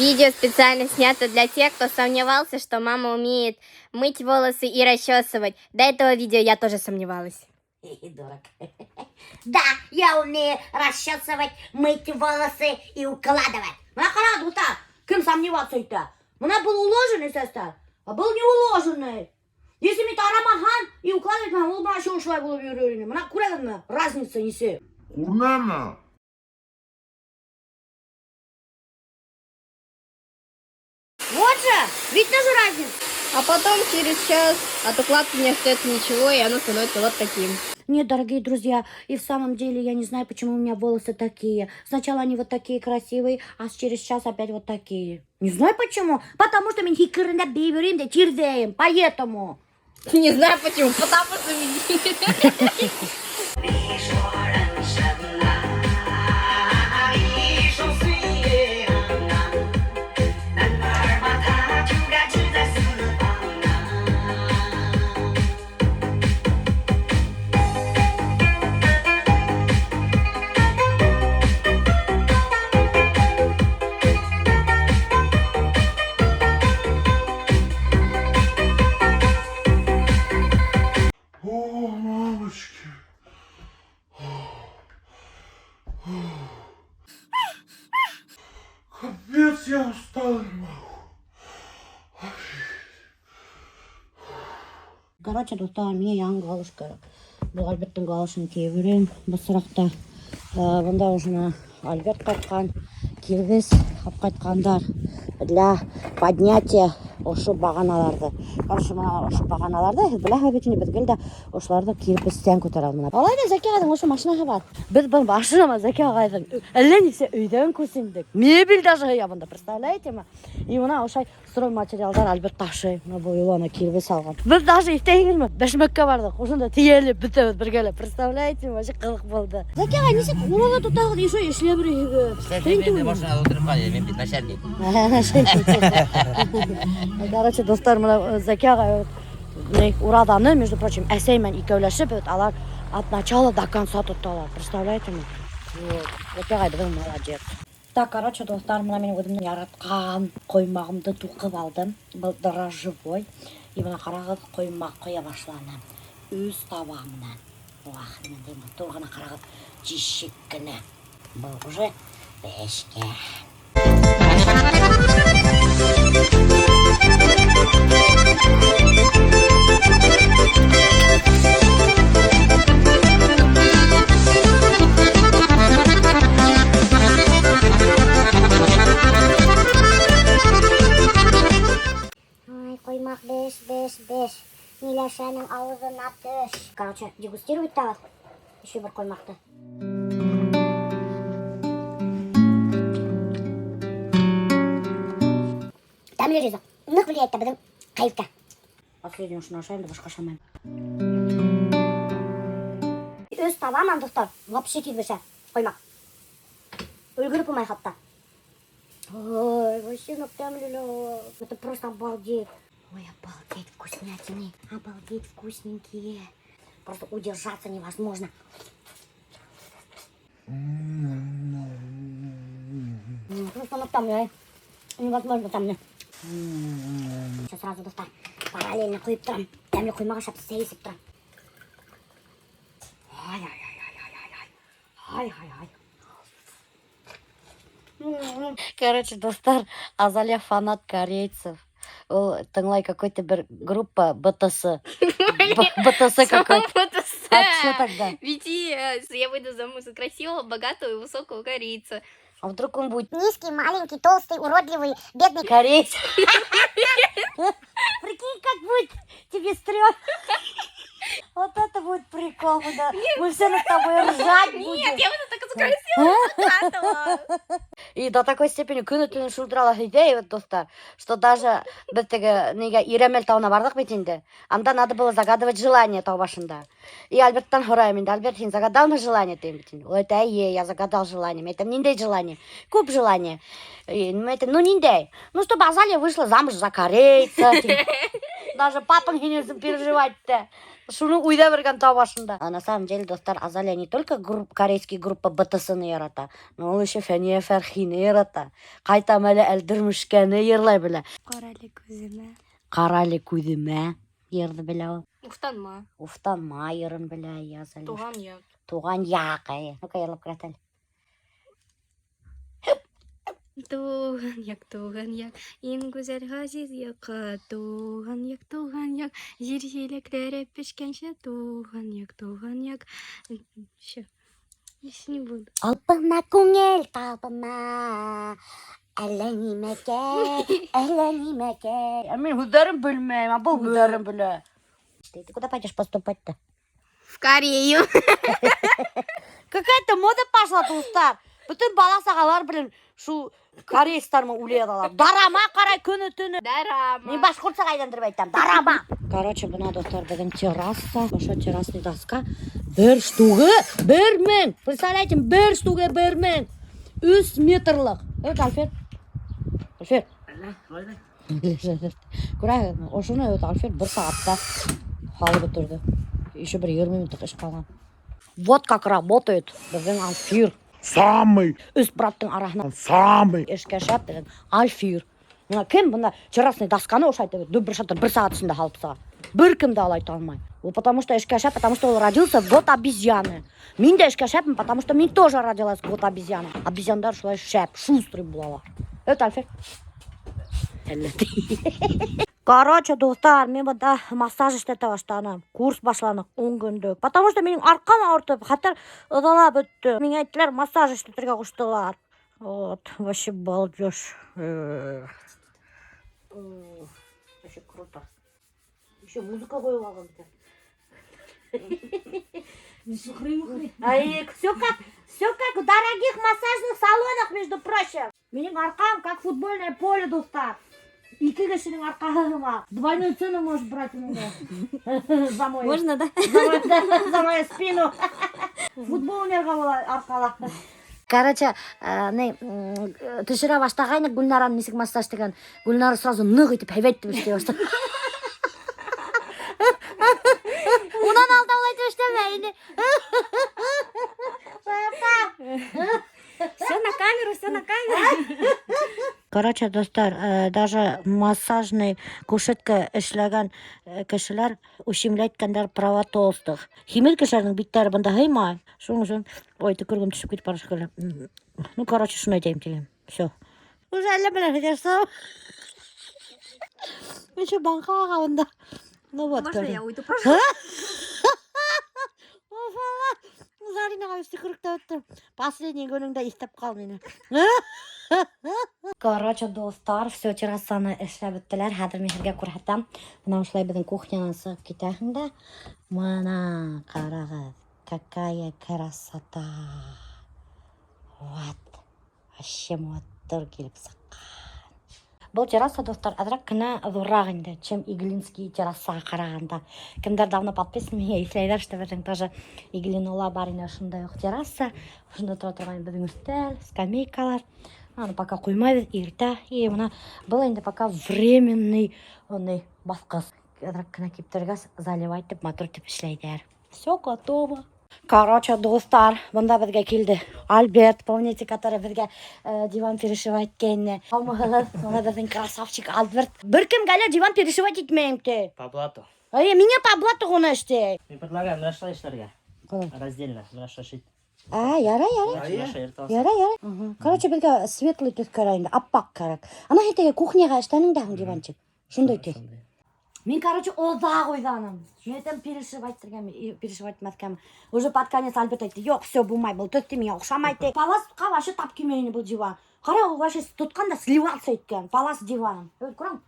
Видео специально снято для тех, кто сомневался, что мама умеет мыть волосы и расчесывать. До этого видео я тоже сомневалась. Дурак. Да, я умею расчесывать, мыть волосы и укладывать. Бына ҡара, дуҫтар, кем сомневаться итә? Бына был уложенный сәстәр, а был не уложенный. Если мин тарамаһам и укладывать, ул бына шулай булып йөрөр ине. Бына күрәһегеҙме? Разница нисек? Күренәме? Вот же, видно же разницу. А потом через час от укладки не остается ничего, и оно становится вот таким. Нет, дорогие друзья, и в самом деле я не знаю, почему у меня волосы такие. Сначала они вот такие красивые, а через час опять вот такие. Не знаю почему. Потому что мин һикеренеп бейей бирәм дә тирҙәйем. Поэтому. Не знаю почему, потому что О, мамочки. Капец, я устал, не могу. Короче, дуҫтар, миңә яңы галош кәрәк. Был Альберттың галошын кейеп йөрөйөм. Бысраҡта. Бында уже Альберт ҡайтҡан, кирбес алып ҡайтҡандар для поднятия ошо бағаналарҙы. Короче, бына ошо бағаналарҙы, һеҙ беләһегеҙ бит инде, беҙ гел дә ошоларҙы кирбестән күтәрәбеҙ бына. Алай ҙа Зәки ағайҙың ошо машинаһы бар. Беҙ был машинама Зәки ағайҙың әллә нисә өйҙән күсендек. Мебель даже һыя бында, представляете ме? И бына ошолай стройматериалдар Альберт ташый. Бына был юлы ана кирбес алған. Беҙ даже иҫтәйһегеҙме? Бәшмәккә барҙыҡ. Ошонда тейәлеп бөтәбеҙ бергәләп. Представляете, вообще ҡыҙыҡ булды. Зәки ағай, нисек ураҙа тотаһығыҙ, и шо эшләп йөрөйһөгөҙ? Мин машинала ултырып ҡалдым, мин бит начальник. Короче, дуҫтар, бына Зәки ағай ураҙаны, между прочим, әсәй менән икәүләшеп, вот алар от начала до конца тоталар. Представляете ме? Вот. Зәки ағай беҙҙең молодец. Так, короче, дуҫтар, бына мин үҙемдең яратҡан ҡоймағымды туҡып алдым. Был дрожжевой. И бына ҡарағыҙ, ҡоймаҡ ҡоя башланым. Үҙ таба менән. Вах, ниндәй матур ғына ҡарағыҙ, тишек кенә. Был уже бешкән. Ай, ҡоймаҡ беш, беш, беш. Миләшәнең ауыҙына төш. Короче, дегустировать итәбеҙ. Еще бер ҡоймаҡты. Тәмле ризыҡ. Ныҡ влияет беҙҙең кәйефкә. Последний ошоно ашайым да башҡа ашамайым. Өс таба менән, дуҫтар, вообще тиҙ бешә ҡоймаҡ. Өлгөрөп булмай хатта. Ой, вообще ныҡ тәмле. Это просто обалдеть. Ой, обалдеть вкуснятины. Обалдеть вкусненькие. Просто удержаться невозможно. Просто ныҡ тәмле. Невозможно тәмле. Сейчас сразу, дуҫтар, параллельно ҡойоп торам. Тәмле ҡоймаҡ ашап, сәй эсеп торам. Ай-ай-ай-ай-ай-ай. Ай-ай-ай. Короче, дуҫтар, Азалия фанат корейцев. Ул тыңлай какой-то бер группа БТС. БТС какой-то. БТС. А что тогда? Ведь я выйду замуж за красивого, богатого и высокого корейца. А вдруг он будет Низкий, маленький, толстый, уродливый, бедный. кореец? Прикинь, как будет тебе стрёмно. Вот это будет прикол, да. Мы все над тобой ржать будем. Нет, я буду только за красивого, богатого. И до такой степени көнө төнө шул турала һөйләй, вот, дуҫтар, что даже беҙ теге нигә Ирәмәл тауына барҙыҡ бит инде. Анда надо было загадывать желание тау башында. И Альберттан һорайым инде, Альберт, һин загадал на желание тием бит инде. Ул әйтә, эйе, я загадал желание. Мин әйтәм, ниндәй желание? Күп желание. И мин әйтәм, ну ниндәй? Ну, чтобы Азалия вышла замуж за корейца. Даже папаң һинең өсөн переживать итә. Шуны уйҙа биргән тау башында. А на самом деле, дуҫтар, Азалия не только групп, корейский группа BTS-ны ярата, но ул еще Фәниә Фәрхине ярата. Ҡайтам әле Әлдермешкәне йырлай белә. Ҡарале күҙемә. Ҡарале күҙемә йырҙы белә ул. Уфтанма. Уфтанма йырын белә Азалия. Туған яҡ. Туған яҡ. Әй. Ну-ка, йырлап күрһәт әле. Туған яҡ, туған яҡ, иң гүзәл ғәзиз яҡҡа. Туған яҡ, туған яҡ, ер еләкләре пешкәнсе. Туған яҡ, туған яҡ. Все. Больше не буду. Алпына күңел талпына. Әллә нимәкәй, әллә нимәкәй. Ә мин һүҙҙәрен белмәйем, ә был һүҙҙәрен белә. Ты куда пойдешь поступать-то? В Корею. Какая-то мода пошла, дуҫтар. Бөтөн бала сағалар, блин, шул корейстар менән үлә алар. Дорама ҡарай көнө төнө. Дорама. Мин башҡортсаға әйләндереп әйтәм. Дорама. Короче, бына, дуҫтар, беҙҙең терраса. Ошо террасный доска. Бер штугы 1000. Представляете, бер штугы 1000. 3 метрлыҡ. Evet, Альфер. Альфер. Күрәһегеҙме? Ошоно evet, Альфер бер сәғәттә һалып бөтөрҙө. Еще бер 20 минутлыҡ эш ҡалған. Вот как работает беҙҙең Альфир. Самый, Өс браттың араһына самый. Эшкә шәп беҙҙең Альфир. Бына кем бында террасный досканы ошайтып бер шатыр бер сәғәт эсендә һалып сыға? Бер кем дә улай итә алмай. Ул потому что эшкә шәп, потому что он родился в год обезьяны. Мин дә эшкә шәпмен, потому что мин тоже родилась в год обезьяны. Обезьяндар шулай шәп, шустрый булалар. Это Альфир. Короче, дуҫтар, мин бында массаж эшләтә башланым. Курс башланыҡ 10 көнлөк. Потому что минең арҡам ауыртып, хәтәр ыҙалап бөттө. Миңә әйттеләр, массаж эшләтергә ҡуштылар. Вот, вообще балдеж. Вообще круто. Еще музыка ҡуйып алған икән. Ай, все как в дорогих массажных салонах, между прочим. Минең арҡам как футбольное поле, дуҫтар. Ике кешенең арҡаһы бар. Двойную цену можешь брать у меня. За мой. Можно, да? За мою спину. Футбол уйнарға була арҡала. Короче, ни, төшөрә башлағайныҡ Гөлнараның нисек массаж тигән. Гөлнара сразу ныҡ итеп, һәйбәт итеп эшләй башланы. Унан алда улай итеп эшләмәй ине. Все на камеру, все на камеру. Короче, дуҫтар, даже массажный кушетка эшләгән кешеләр ущемлять иткәндәр права толстых. Һимеҙ кешеләрҙең биттәре бында һыймай. Шуның өсөн, ой, төкөрөгөм төшөп китеп бара шикелле. Ну, короче, шуны әйтәйем тигән. Все. Уже әллә белән һөйләшәм. Еще банка аға бында. Ну вот. Можно я уйду, пожалуйста? Заринаға төкөрөк тә бөттө. Последний көнөңдә иҫтәп ҡал мине. Короче, дуҫтар, все, террасаны эшләп бөттөләр. Хәҙер мин һеҙгә күрһәтәм. Бына ошолай беҙҙең кухнянан сығып китәһең дә. Бына ҡарағыҙ, какая красота. Вот. Вообще матур килеп сыҡҡан. Был терраса, дуҫтар, әҙерәк кенә ҙурыраҡ инде, чем Иглинский террасаға ҡарағанда. Кемдәр давно подписан, миңә иҫләйҙәр, что беҙҙең тоже Иглинола бар ине ошондай уҡ терраса. Ошонда тора торған беҙҙең өҫтәл, скамейкалар. Аны пока ҡуймайбыҙ, иртә. И бына был инде пока временный уны баҫҡыс. Әҙерәк кенә киптергәс, заливать итеп, матур итеп эшләйҙәр. Все готово. Короче, дуҫтар, бында беҙгә килде Альберт, помните, который беҙгә диван перешивать иткәйне. Һаумыһығыҙ, бына беҙҙең красавчик Альберт. Бер кемгә лә диван перешивать итмәйем ти. По блату. Ай, миңә по блату ғына эшләй. Мин предлагаю бына шулай эшләргә. Ҡалай? Раздельно. Бына шулай шит. А, ярай, ярай. Бына шулай йырталса. Ярай, ярай. Короче, беҙгә светлый төҫ кәрәк инде, аппаҡ кәрәк. Ана һин теге кухняға эшләнең дә һуң диванчик. Шундай төҫ. Шундай. Мин, короче, оҙаҡ уйланым. Мин әйтәм, перешивать итергәме, перешивать итмәҫкәме. Уже под конец Альберт әйтте, юҡ, все, булмай, был төҫ миңә оҡшамай ти. Паласҡа вообще тап килмәй ине был диван. Ҡара, ул вообще тотҡан да сливаться иткән, палас диваном. Ой, күрәм.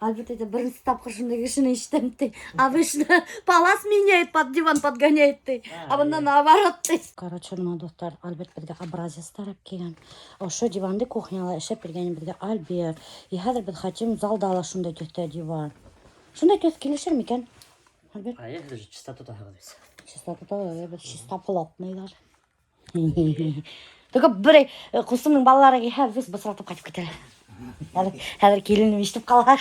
Альберт әйтә, беренсе тапҡыр шундай кешене ишетәм ти. Обычно палас меняет, под диван подгоняет ти. А бында наоборот ти. Короче, бына, дуҫтар, Альберт беҙгә образец алып килгән. Ошо диванды кухняла эшләп биргән беҙгә Альберт. И хәҙер беҙ хотим залда ла шундай төҫтә диван. Шундай төҫ килешер микән? Альберт? А я же чистоту тағыҙ бит. Чистота, беҙ чистоплотныйҙар. Только бер ҡустымдың балалары килһә, весь бысратып ҡайтып китә. Хәҙер киленем ишетеп ҡала.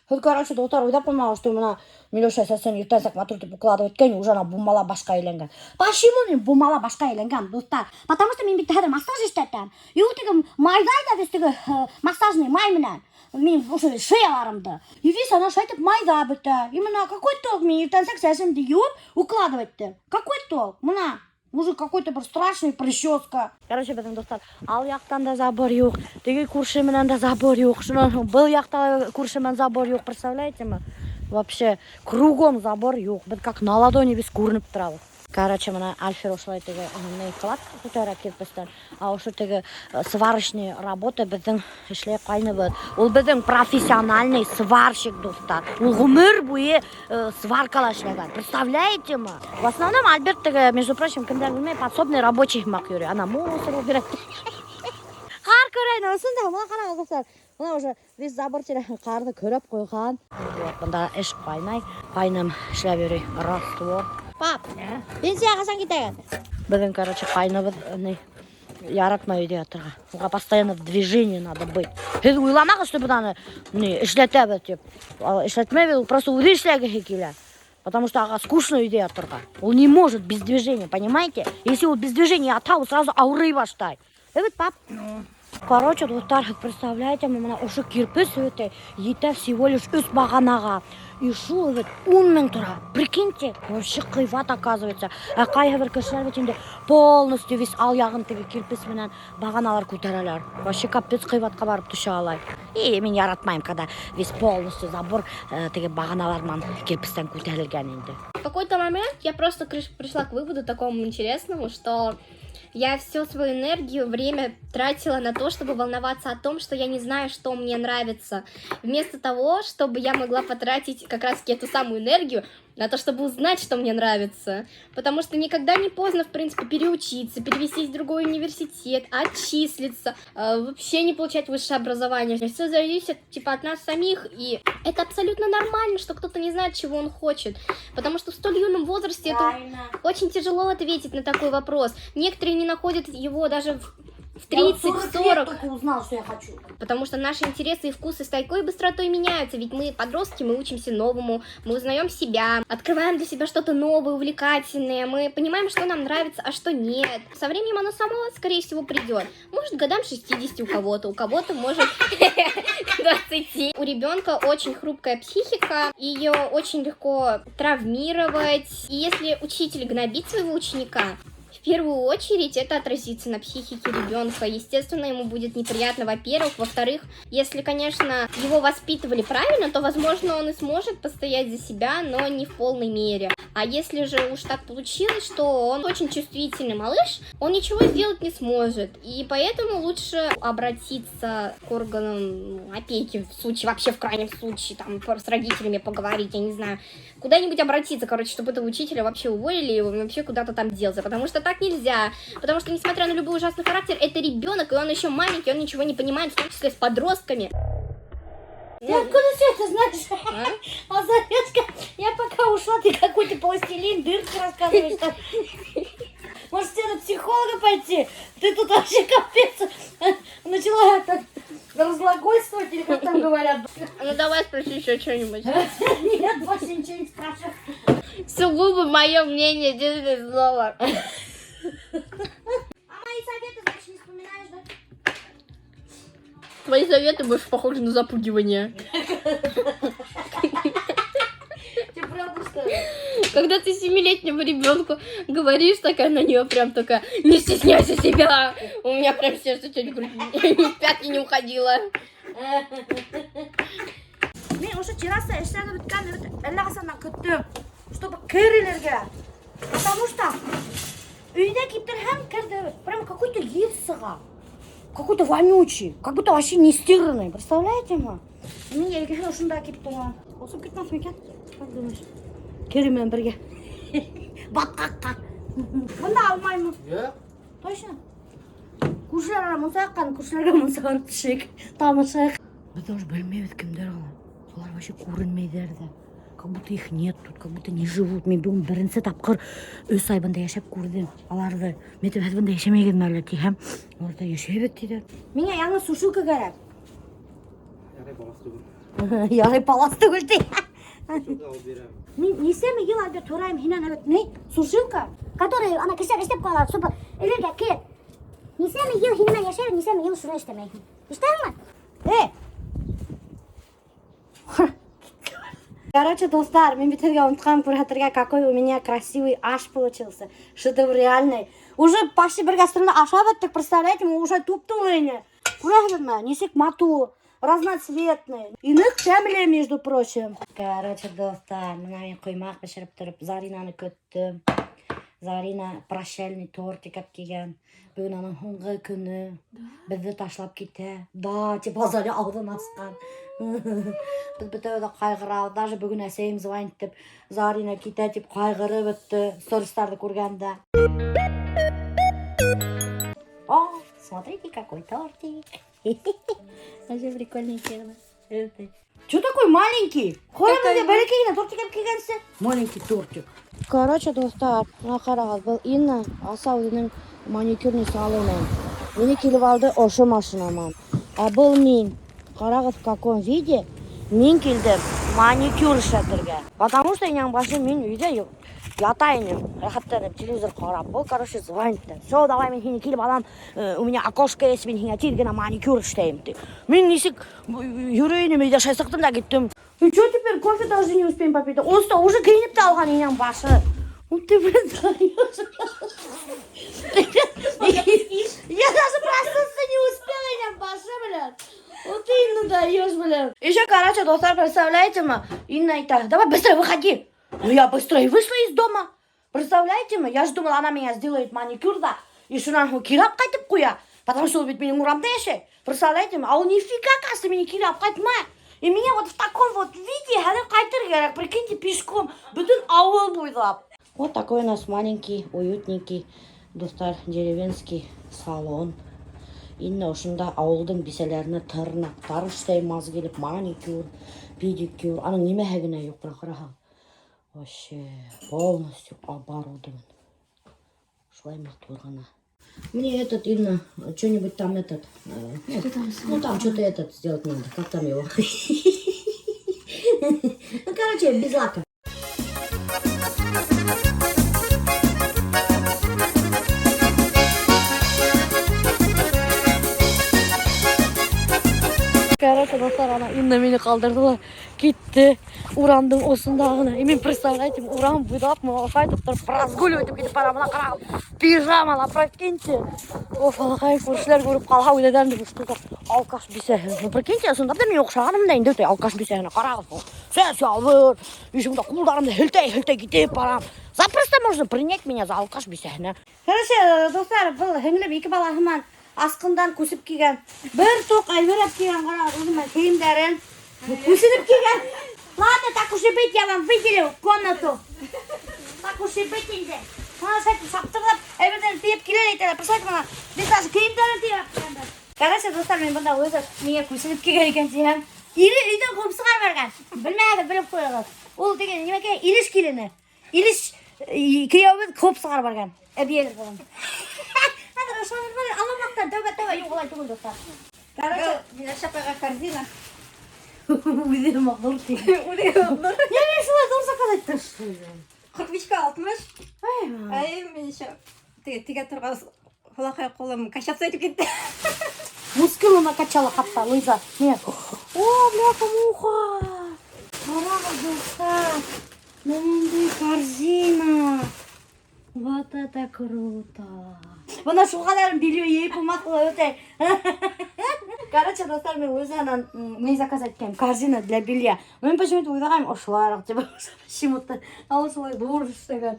Һеҙ, короче, дуҫтар, уйлап ҡуймағыҙ, что бына Миләүшә сәсен иртәнсәк матур итеп укладывать иткән, уже ана бумала башҡа әйләнгән. Почему мин бумала башҡа әйләнгән, дуҫтар? Потому что мин бит хәҙер массаж эшләтәм. И ул теге майҙай ҙа весь теге массажный май менән. Мин ошо шеяларымды. И весь ана шулай итеп майҙа бөтә. И бына какой толк мин иртәнсәк сәсемде йыуып укладывать иттем? Какой толк? Бына уже какой-то бер страшный прическа. Короче, беҙҙең, дуҫтар, ал яҡтан да забор юҡ, теге күрше менән дә забор юҡ, шунан һуң был яҡта күрше менән забор юҡ, представляете ме? Вообще, кругом забор юҡ. Беҙ как на ладони весь күренеп торабыҙ. Короче, бына Альфир ошолай теге ни кладка күтәрә кирпестән, а ошо теге сварочный работа беҙҙең эшләй ҡайныбыҙ. Ул беҙҙең профессиональный сварщик, дуҫтар. Ул ғүмер буйы сваркала эшләгән. Представляете ме? В основном Альберт теге, между прочим, кемдәр белмәй, подсобный рабочий һымаҡ йөрөй. Ана мусор убирать. Ҡар көрәй, ошонда, бына ҡарағыҙ, дуҫтар. Бына уже весь забор тирәһен ҡарҙы көрәп ҡуйған. Вот, бында эш ҡайнай. Ҡайным эшләп йөрөй. Раствор. Пап, пенсияға ҡасан китәһең? Беҙҙең, короче, ҡайныбыҙ ни, яратмай өйҙә ятырға. Уға постоянно в движении надо быть. Һеҙ уйламағыҙ, что беҙ аны ни, эшләтәбеҙ тип. Эшләтмәйбеҙ, ул просто үҙе эшләгеһе килә. Потому что уға скучно өйҙә ятырға. Ул не может без движения, понимаете? Если ул без движения ята, ул сразу ауырый башлай. Эйе, пап? Короче, дуҫтар, представляете, бына ошо кирпес үтә етә всего лишь өс бағанаға. И шул бит 10 мең тора. Прикиньте, вообще ҡыйбат, оказывается. Ә ҡайһы бер кешеләр бит инде полностью весь ал яғын теге кирпес менән бағаналар күтәрәләр. Вообще капец ҡыйбатҡа барып төшә алай. И мин яратмайым, когда весь полностью забор теге бағаналар менән кирпестән күтәрелгән инде. В какой-то момент я просто пришла к выводу такому интересному, что я всю свою энергию, время тратила на то, чтобы волноваться о том, что я не знаю, что мне нравится. Вместо того, чтобы я могла потратить как раз-таки эту самую энергию на то, чтобы узнать, что мне нравится. Потому что никогда не поздно, в принципе, переучиться, перевестись в другой университет, отчислиться, вообще не получать высшее образование. Все зависит, типа, от нас самих, и это абсолютно нормально, что кто-то не знает, чего он хочет. Потому что в столь юном возрасте это очень тяжело ответить на такой вопрос. Некоторые не находят его даже в 30, в 40. Только узнал, что я хочу. Потому что наши интересы и вкусы с такой быстротой меняются. Ведь мы подростки, мы учимся новому, мы узнаем себя, открываем для себя что-то новое, увлекательное, мы понимаем, что нам нравится, а что нет. Со временем оно само, скорее всего, придет. Может, к годам 60 у кого-то, может, к 20. У ребенка очень хрупкая психика, ее очень легко травмировать. И если учитель гнобит своего ученика, в первую очередь это отразится на психике ребенка. Естественно, ему будет неприятно, во-первых. Во-вторых, если, конечно, его воспитывали правильно, то, возможно, он и сможет постоять за себя, но не в полной мере. А если же уж так получилось, что он очень чувствительный малыш, он ничего сделать не сможет. И поэтому лучше обратиться к органам, ну, опеки в случае, вообще в крайнем случае, там, с родителями поговорить, я не знаю, куда-нибудь обратиться, короче, чтобы этого учителя вообще уволили и он вообще куда-то там делся, потому что так нельзя, потому что, несмотря на любой ужасный характер, это ребенок, и он еще маленький, он ничего не понимает, в том числе с подростками. Ты откуда все это знаешь? А? А Заречка, я пока ушла, ты какой-то пластилин, дырки рассказываешь там. Может, тебе на психолога пойти? Ты тут вообще капец начала это разглагольствовать, или как там говорят. Ну давай спроси еще что-нибудь. Нет, больше ничего не спрашиваю. Сугубо мое мнение, честное слово. А мои советы, значит, не вспоминаешь, да? Твои советы больше похожи на запугивание. Тебе правда, что ли? Когда ты семилетнему ребенку говоришь, такая на нее прям такая: «Не стесняйся себя». У меня прям сердце чуть в пятки не уходило. Мин уже терраса эшләнеп бөткән әллә ҡасандан көттөм, чтобы кер элергә. Потому что өйҙә киптерһәм керҙе, прям какой-то еҫ сыға. Какой-то вонючий, как будто вообще не стиранный. Представляете ме? Мин йәйгеһен ошонда киптерәм. Осоп китмәҫ микән? Как думаешь? Кере менән бергә. Батҡаҡҡа. Бында алмаймын. Юҡ. Точно? Күршеләр мунса яҡҡан, күршеләргә мунса барып төшәйек, танышайыҡ. Беҙ даже белмәйбеҙ кемдәр улар. Улар вообще күренмәйҙәр ҙә. Как будто их нет тут, как будто не живут. Мин бөгөн беренсе тапҡыр өс ай бында йәшәп күрҙем уларҙы. Мин әйтәм, һеҙ бында йәшәмәйһегеҙме әллә тиһәм, улар ҙа йәшәйбеҙ тиҙәр. Миңә яңы сушилка кәрәк. Ярай, баласы түгел. Ярай палас түгел ти. Мин нисәмә йыл, Альберт, һорайым һинән, Альберт, ни? Сушилка? Который ана кешеләр эшләп ҡуялар, чтобы элергә килеп. Нисәмә йыл һинең менән йәшәйем, нисәмә йыл шуны эшләмәйһең. Эшләйһеңме? Э! Короче, дуҫтар, мин бит һеҙгә онотҡан күрһәтергә, какой у меня красивый аш получился. Шедевриальный. Уже почти бер кастрюльне ашап бөттөк, представляете, мы уже туп-тулы ине. Күрәһегеҙме? Нисек матур, разноцветный. И ныҡ тәмле, между прочим. Короче, дуҫтар, бына мин ҡоймаҡ бешереп тороп, Заринаны көттөм. Зарина прощальный тортик алып килгән. Бөгөн уның һуңғы көнө. Беҙҙе ташлап китә. Да, тип Азалия ауыҙын асҡан. Беҙ бөтәбеҙ ҙә ҡайғырабыҙ. Даже бөгөн әсәйем звонить итеп, Зарина китә тип ҡайғырып бөттө. Стористарҙы күргәндә. О, смотрите, какой тортик. Вообще прикольненький. Че такой маленький? Ҡуй беҙгә бәләкәй генә тортик алып килгәнсе. Маленький тортик. Короче, дуҫтар, бына ҡарағыҙ, был Инна аса үҙенең маникюрный салонын. Мине килеп алды ошо машина менән. Ә был мин. Ҡарағыҙ, в каком виде мин килдем маникюр эшләтергә. Потому что инәң башы мин өйҙә юҡ. Ята инем, рәхәтләнеп телевизор ҡарап. Был, короче, звонит. Все, давай мин һине килеп алам. У меня окошко есть, мин һиңә тиҙ генә маникюр эшләйем ти. Мин нисек йөрөй инем, өйҙә шулай сыҡтым да киттем. И что теперь, кофе даже не успеем попить. Он что, уже кейенеп тә алған инәң башы. Ну ты, блин, даешь. Я даже проснуться не успела, инәң башы, блин. Вот ты Инну даешь, блин. Еще, короче, дуҫтар, представляете ме? Инна әйтә, давай быстро выходи. Ну я быстро и вышла из дома. Представляете ме? Я же думала, она меня сделает маникюр, да. И шунан һуң кире алып ҡайтып ҡуя. Потому что ул бит минең урамда йәшәй. Представляете ме? А ул нифига, оказывается, мине кире алып ҡайтмай. И меня вот в таком вот виде хәҙер ҡайтыр кәрәк. Прикиньте, пешком. Бөтөн ауыл буйлап. Вот такой у нас маленький, уютненький, дуҫтар, деревенский салон. Инна ошонда ауылдың бисәләренә тырнаҡтар эшләй, маҙ килеп, маникюр, педикюр. Аның нимәһе генә юҡ, бына ҡараһаң. Вообще полностью оборудован. Шулай матур ғына. Мне этот, Инна, что-нибудь там этот... Что там? Ну, там что-то этот сделать надо. Как там его? Ну, короче, без лака. Короче, дуҫтар, ана Инна мине ҡалдырҙы ла китте урамдың осонда ғына. И мин, представляете, урам буйлап ошолайтып тороп разгуливать итеп китеп барам. Бына ҡарағыҙ, пижамала, прикиньте. Оф, аллаҡайым, күршеләр күреп ҡалһа уйлайҙар инде, что алкаш бисәһе. Ну, прикиньте, ысынлап та мин оҡшағанмын да инде алкаш бисәһенә. Ҡарағыҙ, сәс ябыр, еще мында ҡулдарымды һелтәй-һелтәй китеп барам. Запросто можно принять меня за алкаш бисәһенә. Короче, дуҫтар, был һеңлем ике балаһы менән Асҡындан күсеп килгән. Бер тоҡ әйбер алып килгән, ҡарағыҙ, үҙенең кейемдәрен күсенеп килгән. Ладно, так уж и быть, я вам выделю комнату. Так уж и быть инде. Бына шулай саптырҙап, әйберҙәрен тейәп килә әйтәләр. Представляете, бына беҙ даже кейемдәрен тейәп килгәндәр. Короче, дуҫтар, мин бында үҙе миңә күсенеп килгән икән тиһәм, ире өйҙән ҡыуып сығарып ебәргән. Белмәһәгеҙ, белеп ҡуйығыҙ. Ул тигән нимәкәй Илеш килене. Илеш кейәүебеҙ ҡыуып сығарып ебәргән. Әбейәлер булған. Хәҙер ышанырҙар, аламаҡтан тәүбә тәүбә юҡ, улай түгел, дуҫтар. Короче, Миләүшә апайға корзина. Үҙе матур ти. Үҙе матур. Я мин шулай ҙур заказ иттем. 45-кә 60. Ай, мин еще теге тегә торған һулаҡай ҡулым качаться итеп китте. Мускулы накачала хатта, Луиза. Нет. О, бляха-муха. Ҡарағыҙ, дуҫтар. Бындай корзина. Вот это круто. Бына шул ҡәҙәр белье йыйып булмаҫ улай үтә. Короче, дуҫтар, мин Луизанан ни заказ иткәнем? Корзина для белья. Мин почему-то уйлағайным, ошолайыраҡ тип. Почему-то. Ал шулай ҙур эшләгән.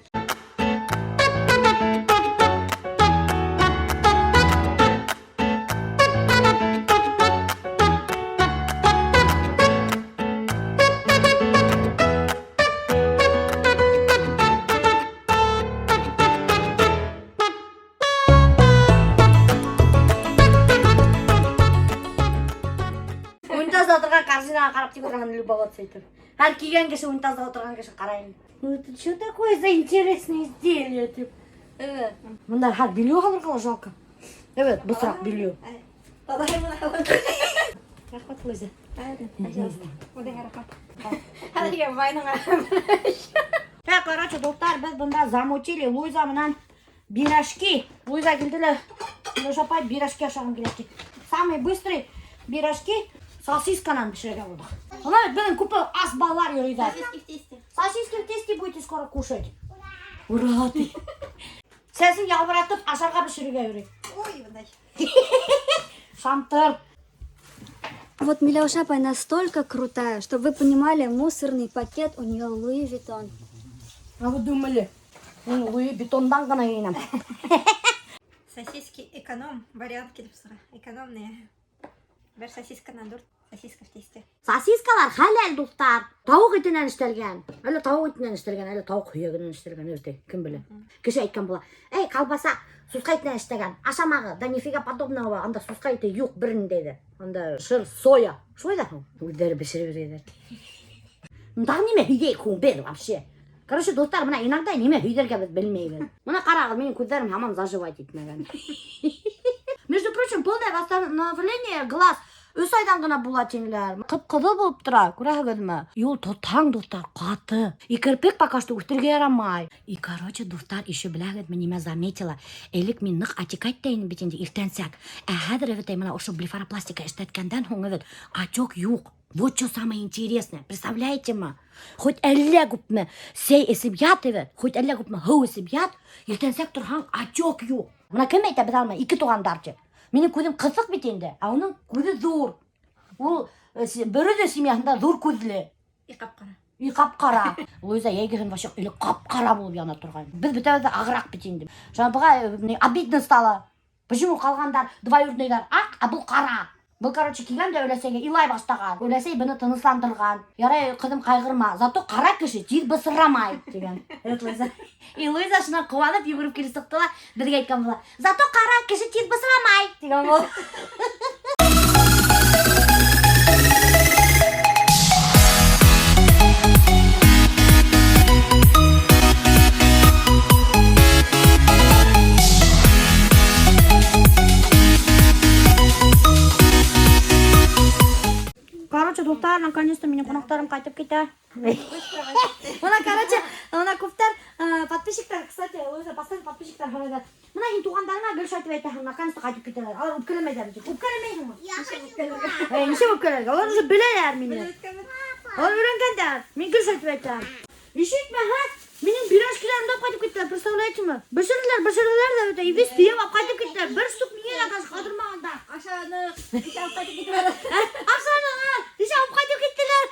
Унитазда ултырған корзинаға ҡарап тик ултырған любоваться итеп. Һәр килгән кеше унитазда ултырған кеше ҡарай. Ну это что такое за интересное изделие тип. Бында һәр белье һалырға ла жалко. Evet, бысраҡ белье. Таҙаһы менән. Рәхмәт, Луиза. Пожалуйста. Үҙеңә рәхмәт. Хәҙергә вайныңа. Так, короче, дуҫтар, беҙ бында замутили Луиза менән пирожки. Луиза килде лә, Луиза апай пирожки ашағым килә ти. Самый быстрый пирожки сосисканан бешерергә булдыҡ. Бына бит беҙҙең күпме ас балалар йөрөйҙәр. Сосиски в тесте. Сосиски в тесте будете скоро кушать. Ура ты. Сәсен ялбыратып ашарға бешерергә йөрөй. Ой, бындай. Шамтыр. Вот Миляуша апай настолько крутая, чтобы вы понимали, мусорный пакет у нее Луи Виттон. А вы думали? Мин Луи Виттондан ғына кейенәм. Сосиски эконом вариант килеп сыға. Экономные. Бер сосисканан дүрт сосиска в тесте. Сосискалар хәләл, дуҫтар. Тауыҡ итенән эшләнгән. Әллә тауыҡ итенән эшләнгән, әллә тауыҡ һөйәгенән эшләнгән, үҙе кем белә. Кеше әйткән була. Эй, колбаса сусҡа итенән эшләгән. Ашамағыҙ, да нифига подобного. Анда сусҡа ите юҡ берендә ҙә. Анда шыр соя. Шулай ҙа һуң. Үҙҙәре бешереп йөрөйҙәр. Тағы нимә һөйләйек һуң беҙ вообще? Короче, дуҫтар, бына иногда нимә һөйләргә беҙ белмәйбеҙ. Бына ҡарағыҙ, минең күҙҙәрем һаман заживать итмәгән. Между прочим, полное восстановление глаз өс айҙан ғына була тинеләр. Ҡып-ҡыҙыл булып тора, күрәһегеҙме? Юл тотһаң, дуҫтар, ҡаты. И керпек пока что үҫтерергә ярамай. И, короче, дуҫтар, еще беләһегеҙме, нимә заметила? Элек мин ныҡ отекать итә инем бит инде иртәнсәк. Ә хәҙер бит бына ошо блефаропластика эшләткәндән һуң бит отек юҡ. Вот что самое интересное, представляете ма? Хоть әллә күпме сәй эсеп ят бит, хоть әллә күпме һыу эсеп ят, иртәнсәк торһаң отек юҡ. Бына кем әйтә беҙ алмай, ике туғандар ти. Минең күҙем ҡыҫыҡ бит инде, ә уның күҙе ҙур. Ул Бөрөҙө семьяһында ҙур күҙле. И ҡап-ҡара. И ҡап-ҡара. Луиза йәйгеһен вообще или ҡап-ҡара булып яна торған. Беҙ бөтәбеҙ ҙә ағыраҡ бит инде. Шуға быға обидно стало. Почему ҡалғандар двоюродныйҙар аҡ, ә был ҡара? Был, короче, килгән дә өләсәйгә илай башлаған. Өләсәй быны тынысландырған. Ярай, ҡыҙым, ҡайғырма. Зато ҡара кеше тиҙ бысрамай тигән. Это Луиза. И Луиза шунан ҡыуанып йүгереп килеп сыҡты ла беҙгә әйткән була. Зато ҡара кеше тиҙ бысрамай тигән була. Короче, дуҫтар, наконец-то минең ҡунаҡтарым ҡайтып китә. Бына, короче, бына күптәр подписчиктар, кстати, Луиза, постоянно подписчиктар һорайҙар. Бына һин туғандарыңа гел шулай тип әйтәһең, наконец-то ҡайтып китәләр. Алар үпкәләмәйҙәр бит. Үпкәләмәйһеңме? Эй, нисек үпкәләргә? Алар уже беләләр мине. Алар өйрәнгәндәр. Мин гел шулай тип әйтәм. Ишетмәһә, минең пирожкиларымды алып ҡайтып киттеләр, представляете ме? Бешерҙеләр, бешерҙеләр ҙә бөтә. И весь төйәп алып ҡайтып киттеләр. Бер штук миңә лә даже ҡалдырмағандар. Ашаны алып ҡайтып киттеләр. Ашаны, еще алып ҡайтып киттеләр.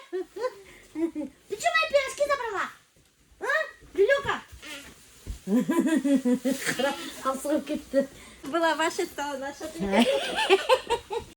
Ты что мои пирожки забрала? А? Лилюка? Ҡара, асығып китте. Была ваша, стала наша.